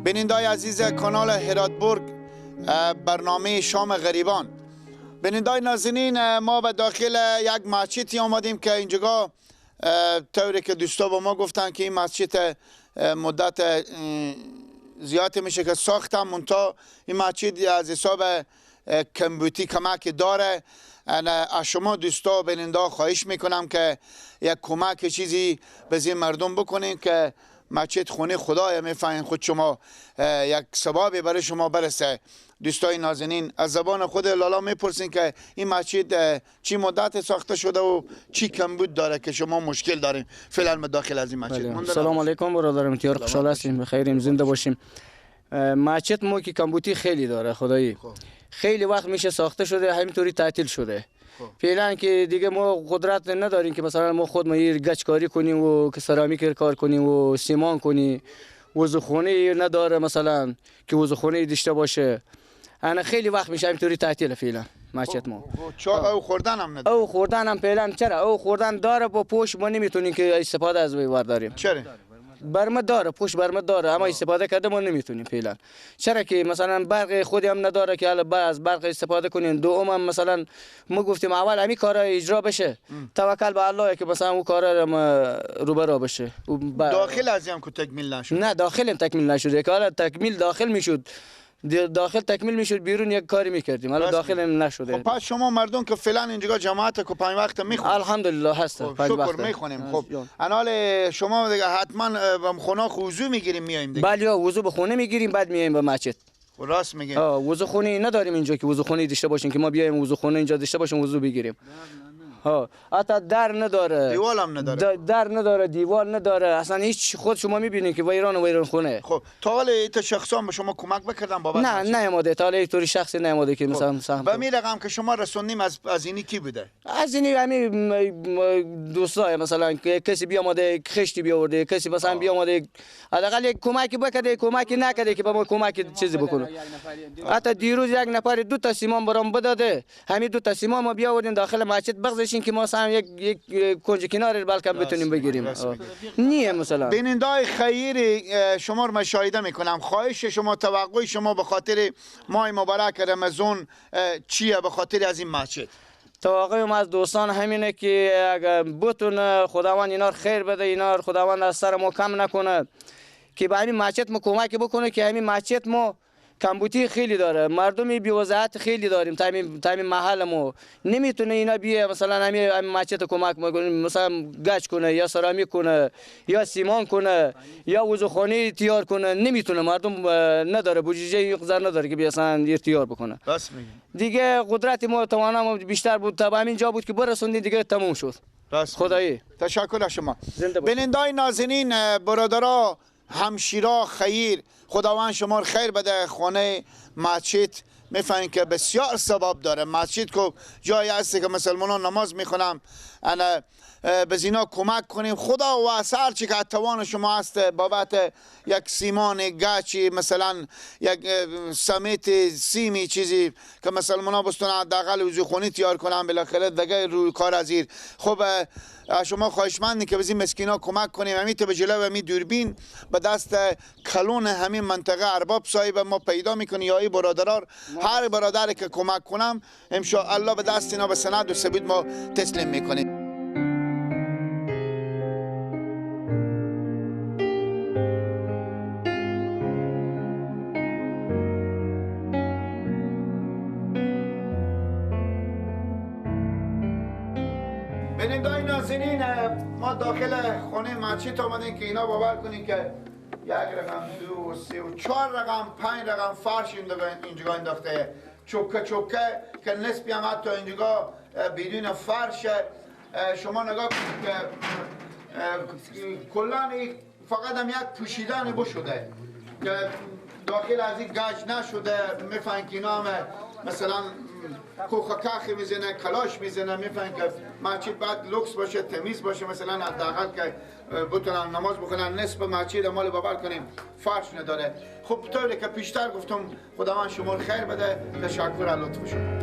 بینندای عزیز کانال هراتبرگ، برنامه شام غریبان. بینندای نازنین، ما به داخل یک مسجدی آمدیم که اینجا طوری که دوستا با ما گفتن که این مسجد مدت زیاد میشه که ساختم، منتها این مسجد از حساب کمبوتی کمک داره. از شما دوستا بیننده خواهش میکنم که یک کمک چیزی به این مردم بکنین که مسجد خونه خدای میفهمین خود شما یک ثوابی برای شما برسه. دوستای نازنین، از زبان خود لالا میپرسین که این مسجد چی مدت ساخته شده و چی کمبود داره که شما مشکل دارین فعلا داخل از این مسجد. سلام علیکم برادرم، تیار خوشحال هستیم، بخیریم، زنده باشیم. مسجد ما که کمبودی خیلی داره خدایی، خیلی وقت میشه ساخته شده، همینطوری تعطیل شده. فعلا که دیگه ما قدرت نداریم که مثلا ما خود ما یه گچکاری کنیم و که سرامیک کار کنیم و سیمان کنیم. وضوخونه نداره مثلا که وضوخونه داشته باشه. انا خیلی وقت میشه همینطوری تعطیل فعلا مسجد ما. چا او خوردن هم نداره. او خوردن هم فعلا چرا؟ او خوردن داره با پوش ما نمیتونیم که استفاده از وی برداریم. چرا؟ برمه داره، پشت برمه داره، اما استفاده کرده ما نمیتونیم فعلا. چرا که مثلا برق خودی هم نداره که حالا از برق استفاده کنیم. دوم هم مثلا ما گفتیم اول همین کارا اجرا بشه، توکل به الله که مثلا اون کارا رو برا بشه. داخل از هم که تکمیل نشد. نه داخل هم تکمیل نشده، که حالا تکمیل داخل میشد، داخل تکمیل میشد، بیرون یک کاری میکردیم، حالا داخل هم نشده. خب پس شما مردم که فعلا اینجا جماعت که پنج وقت میخونیم، الحمدلله هست، پنج وقت شکر میخونیم. خب انال شما دیگه حتما به خونه وضو میگیریم میایم دیگه. بله وضو به خونه میگیریم بعد میایم به مسجد. راست میگین. وضو خونه نداریم اینجا که وضو خونه داشته باشیم که ما بیایم وضو خونه اینجا داشته باشیم وضو بگیریم. ها حتی در نداره، دیوال هم نداره، در نداره، دیوال نداره، اصلا هیچ. خود شما میبینید که ویران و ویران خونه. خب تا حالا ایت شخصا به شما کمک بکردن بابت؟ نه نیامده، تا حالا اینطوری شخصی نیامده که مثلا سهم. و می رقم که شما رسوندیم از اینی کی بوده؟ از اینی همین دوستای مثلا کسی بیامده خشتی بیاورده، کسی مثلا بیامده حداقل یک کمکی بکرده، کمکی نکرده که به ما کمک چیزی بکنه. حتی دیروز یک نفر دو تا سیمان برام بداده، همین دو تا سیمان ما بیاوردیم داخل مسجد بغضش که ما مثلا یک کنج کنار بلکه بتونیم بگیریم. نیه مثلا. بینندای خیری شما رو مشاهده میکنم، خواهش شما، توقع شما به خاطر ماه مبارک رمضان چیه به خاطر از این مسجد؟ توقع ما از دوستان همینه که اگر بتونه خداوند اینا خیر بده، اینا خداوند از سر ما کم نکنه، که به همین مسجد ما کمک بکنه، که همین مسجد ما کمبودی خیلی داره، مردمی بی‌وضعیت خیلی داریم تا همین محل ما نمیتونه اینا بیه مثلا همین مسجد کمک میکنه، مثلا گچ کنه یا سرامیک کنه یا سیمان کنه یا وضوخانه تیار کنه، نمیتونه. مردم نداره بودجه اینقدر نداره که بیاسن تیار بکنه. راست میگی. دیگه قدرت ما توانا ما بیشتر بود تا همین جا بود که برسوندیم دیگه تموم شد. راست. خدایی تشکر از شما. بینندای نازنین، برادرا، همشیرا، خیر، خداوند شما رو خیر بده. خانه مسجد میفهمین که بسیار ثواب داره. مسجد که جایی هست که مسلمانان نماز میخونن، انا به اینا کمک کنیم. خدا و هر چی که توان شما هست بابت یک سیمان گچی، مثلا یک سمیت سیمی چیزی که مسلمان ها بستونن حداقل وضو خونی تیار کنن، بالاخره دیگه روی کار ازیر. خب شما خواهشمندی که به مسکینا کمک کنیم. همین به جلو همین دوربین به دست کلون همین منطقه ارباب صاحب ما پیدا میکنی یا ای برادرار، هر برادری که کمک کنم ان شاء الله به دست اینا به سند و ثبوت ما تسلیم میکنیم. بینندای نازنین، ما داخل خانه مسجد آمدیم که اینا باور کنین که یک رقم، دو، سه و چهار رقم، پنج رقم فرش اینجا انداخته، چوکه چوکه که نصفی هم حتی اینجا بدون فرش. شما نگاه کنید که کلا فقط هم یک پوشیدن بشده که داخل از این گچ نشده. میفهمین که اینا هم مثلا کوخ کخی میزنه، کلاش میزنه. میفهمین که مسجد باید لوکس باشه، تمیز باشه، مثلا حداقل که بتونن نماز بخونن. نصف مسجد مال باور کنیم فرش نداره. خب طوری که پیشتر گفتم، خداوند شما رو خیر بده. تشکر از لطف شما.